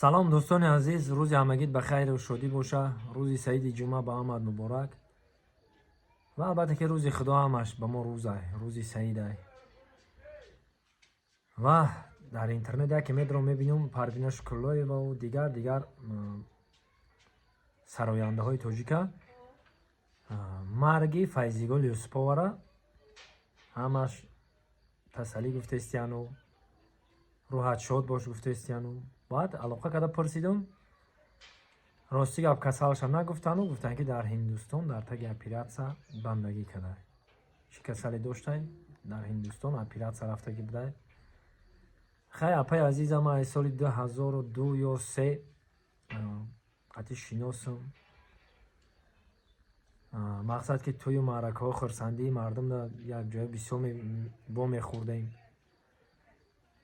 Салом, дӯстони азиз, рӯзи ҳамагит ба хайру шодӣ боша. Рӯзи саиди ҷумъа ба ҳамат муборак. Ва албатта, ки рӯзи Худо ҳамаш ба мо рӯзай, рӯзи саидай. Ва дар интернет яке медро мебинам, Парвина Шукруллоеваву дигар сарояндаҳои тоҷика марги Файзигул Юсуповара ҳамаш тасаллӣ гуфтестияну рӯҳат шод бош гуфтестияну. Баъд алоқа карда пурсидум, рости гап, касалша нагуфтану гуфтанд, ки дар Ҳиндустон дар таги оператсия бандагӣ кардай. Чӣ касале доштай, дар Ҳиндустон оператсия рафтагӣ будай. Хай, апаи азизам, аз соли 2002 ё се қатъи шиносум. Мақсад, ки тӯю маъракаҳо, хурсандии мардум якҷоя бисёр вомехӯрдем.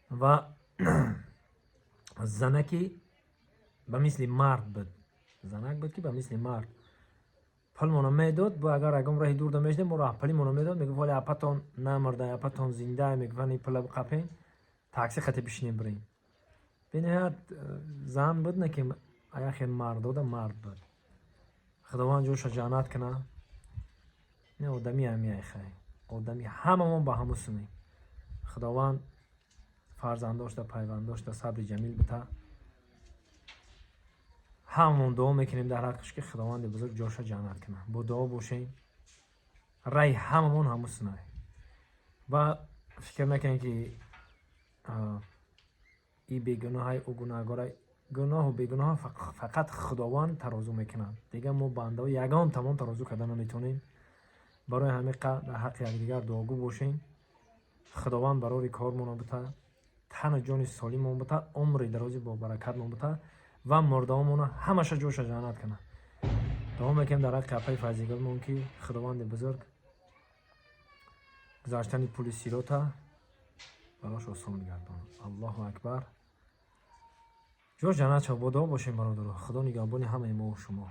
Ва занаки ба мисли мард буд, занак буд, ки ба мисли мард пулмона медод. Бо агар ягон роҳи дурда мешидем, мо роҳпулимона медод, мегуфт: «Вале апатон намурда, апатон зинда». Мегуфт: «Ин пула қапен, такси хати бишинем, бирем». Бениҳоят зан буд, не ки яхе мардода мард буд. Худованд ҷоша ҷаннат куна. Не одами ҳамияй, хай, одами ҳамамон ба ҳаму сунем. Худованд фарзандошта, пайвандошта сабри ҷамил бита. Ҳамамон дуо мекунем дар ҳаққаш, ки Худованди бузург ҷоша ҷаннат кунад. Бо дуо бошем, рай ҳамамон ҳаму сунай. Ва фикр накунем, ки и бегуноҳай, ӯ гунаҳгорай. Гуноҳу бегуноҳ фақат Худованд тарозу мекунад. Дигар мо бандаҳо ягон тамом тарозу карда наметавонем. Барои ҳамин дар ҳаққи якдигар дуогӯ бошем. Худованд барори кормона бита, тану ҷони солиммон бита, умри дарози бобаракатмон бита ва мурдаҳомона ҳамаша ҷоша ҷаннат кунад. Дуо мекунем дар ҳаққи апаи Файзигулмон, ки Худованди бузург гузаштани пули сирота барош осон бигардонад. Аллоҳу акбар, ҷош ҷаннат шав. Бо дуо бошем, бародаро. Худо нигаҳбони ҳамаи мову шумо.